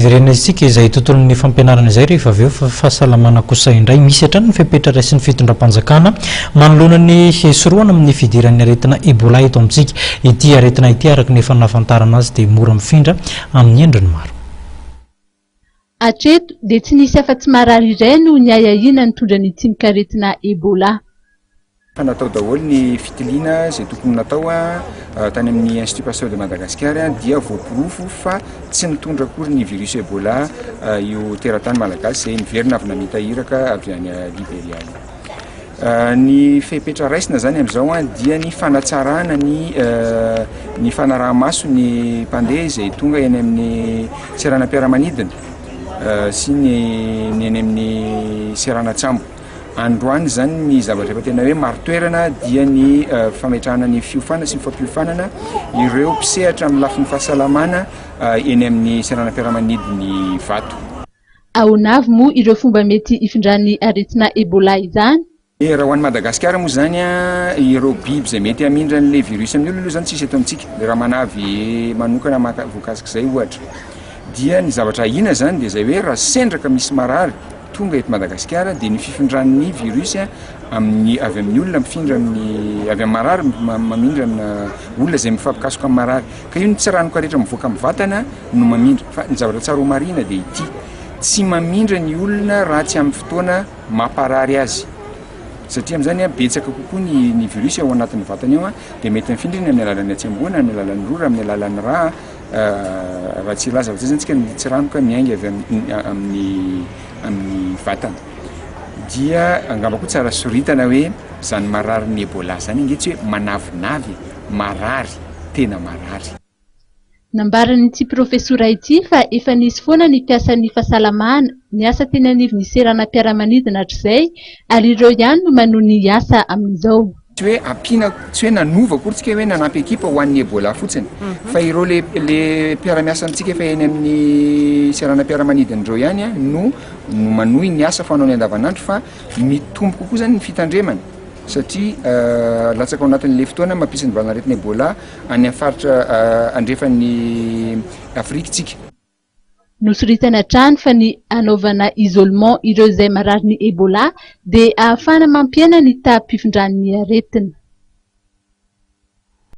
Hiverena isika izay tontolon'ny fampianarana izay rehefa avy eo fa fahasalamana kosa indray. Misy hatrany ny fepetra raisin'ny fitondram-panjakana manoloana ny hisorohana amin'ny fidiran'ny aretina Ebola eto amintsika. Ity aretina ity araka ny efa nahafantarana azy dia mora mifindra amin'ny endriny maro. Hatreto dia tsy nisy afa-tsy marary iray no niahiahiana nitondra ny tsimokaretina Ebola. Efa natao daholo ny fitiliana izay tokony natao tany amin'ny Institut Pasteur de Madagascar dia voaporofo fa tsy nitondra akory ny virus Ebola io teratany malagasy izay niverina avy namita iraka avy any Liberia io. Ny fepetra raisina izany amin'izao dia ny fanatsarana ny ny fanaraha-maso ny mpandeha izay tonga eny amin'ny seranam-piaramanidina sy ny ny eny amin'ny seranan-tsambo. Androany izany ny zavatra efa tena hoe marin-toerana dia ny fametrahana ny fiofanana sy ny fampiofanana ireo mpisehatra amin'ny lafiny fahasalamana eny amin'ny seranam-piaramanidin'i Ivato. Ahoana avy moa ireo fomba mety hifindran'ny aretina Ebola izany? Raha ho an'i Madagasikara moa izany, ireo biby izay mety hamindra an'ilay virus amin'ny olona aloha izany tsisy eto amintsika, ilay ramanavy manokana maka- voakasik'izay ohatra. Dia ny zavatra ahiana izany dia izay hoe raha sendra ka misy marary Tonga eto Madagasikara dia ny fifindran'ny virus amin'ny avy amin'ny olona mifindra amin'ny avy amin'ny marary mamindra amina olona izay mifampikasoka amin'ny marary. Ka io ny tsiranoka rehetra mivoaka amin'ny vatana no mamindra. Fa ny zavatra tsara homarihina dia ity, tsy mamindra ny olona raha tsy amin'ny fotoana mamparary azy. Satria amin'izany betsaka kokoa ny ny virus ao anatin'ny vatana ao dia mety mifindra iny amin'ny alalan'ny hatsembohana, amin'ny alalan'ny rora, amin'ny alalan'ny rà. Raha tsy hilaza afa-tsy izany isika, ny tsiranoka miainga avy amin'ny amin'ny vatana. Dia angamba koa tsara soritana hoe izany mararin'ny Ebola izany ange tsy hoe manavinavy e, marary, tena marary. Nambaran'ity profesora ity fa efa nisy foana ny mpiasan'ny fahasalamana niasa teny anivon'ny seranam-piaramanidina hatrizay ary ireo ihany no manohy ny asa amin'izao. Tsy hoe ampiana, tsy hoe nanova akory tsika hoe nanampy ekipa ho an'ny Ebola fotsiny, fa ireo le le mpiara-miasa amintsika efa eny amin'ny seranam-piaramanidina ireo ihany no no manohy ny asa fanaony andavanandro fa mitombo kokoa zany ny fitandremana satria latsaka ao anatin'le fotoana mampisy ny valanaretina Ebola any amin'ny faritra andrefan'ny Afrika tsika. Nosoritany hatrany fa ny hanaovana isolement ireo izay mararin'ny Ebola dia ahafahana mampihena ny taham-pifindran'ny aretina.